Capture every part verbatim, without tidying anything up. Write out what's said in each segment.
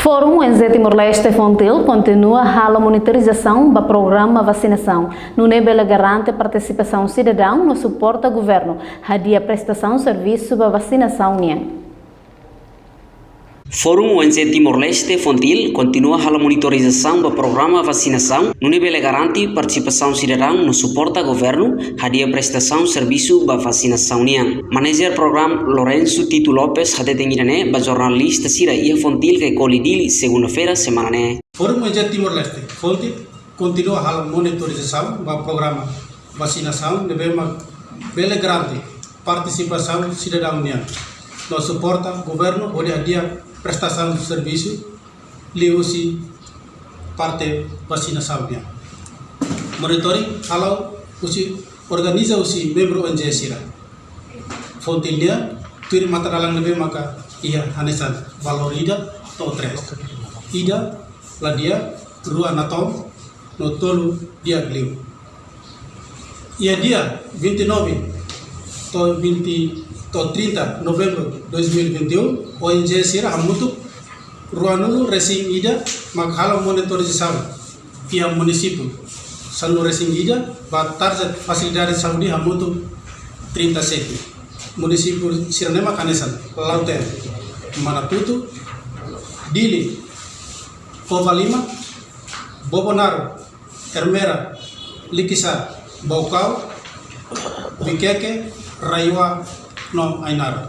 Fórum O N G Timor-Leste, FONGTIL, kontinua halo monitorizasaun ba programa vasinasaun, nune'e bele garante partisipasaun sidadaun no suporta governu hadi'a prestasaun servisu ba vasinasaun nian. Fórum O N G Timor-Leste, FONGTIL, kontinua halo monitorizasaun ba programa vasinasaun, nune'e bele garante partisipasaun sidadaun no suporta governu hadi'a prestasaun servisu ba vasinasaun nian. Manajer programa Lourenço Tito Lopes hateten ida-ne'e ba jornalista sira iha FONGTIL Caicoli, Dili, segunda-feira semana ne'e. Fórum O N G Timor-Leste, FONGTIL, kontinua halo monitorizasaun ba programa vasinasaun ne'ebé mak bele garante partisipasaun sidadaun nian no suporta governu hodi hadi'a prestasaun servisu liuhusi parte vasinasaun nian. Monitoring hala'o husi, organiza husi membru O N G sira. FONGTIL nian tuir matadalan ne'ebé maka iha hanesan valór ida to'o tres. Ida la di'ak, rua natoon, no tolu di'ak liu. Iha dia vinte e nove to'o vinte, to'o trinta novembru dois mil e vinte e um, O N G sira hamutuk ruanulu resin ida mak halo monitorizasaun iha munisípiu sanulu resin ida, ba target fasilidade saúde hamutuk trinta e sete. Munisípiu sira-ne'e mak hanesan Lautém, Manatuto, Dili, Covalima, Bobonaro, Ermera, Likisá, Baucau, Viqueque, RAEOA no Ainaro.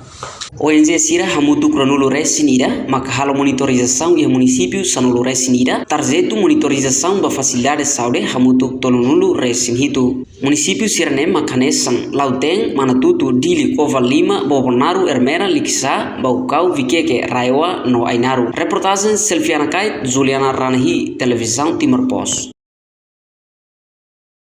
O N G sira hamutuk ruanulu resin ida maka halo monitorizasaun iha munisípiu sanulu resin ida, tarjetu monitorizasaun ba fasilidade saúde hamutuk tolunulu resin hitu. Munisípiu sira-ne'e mak hanesan Lautém, Manatuto, Dili, Covalima, Bobonaro, Ermera, Likisá, Baucau, Viqueque, RAEOA no Ainaro. Reportajen Selviana Kait, Juliana Ranahi, Televizaun Timor Post.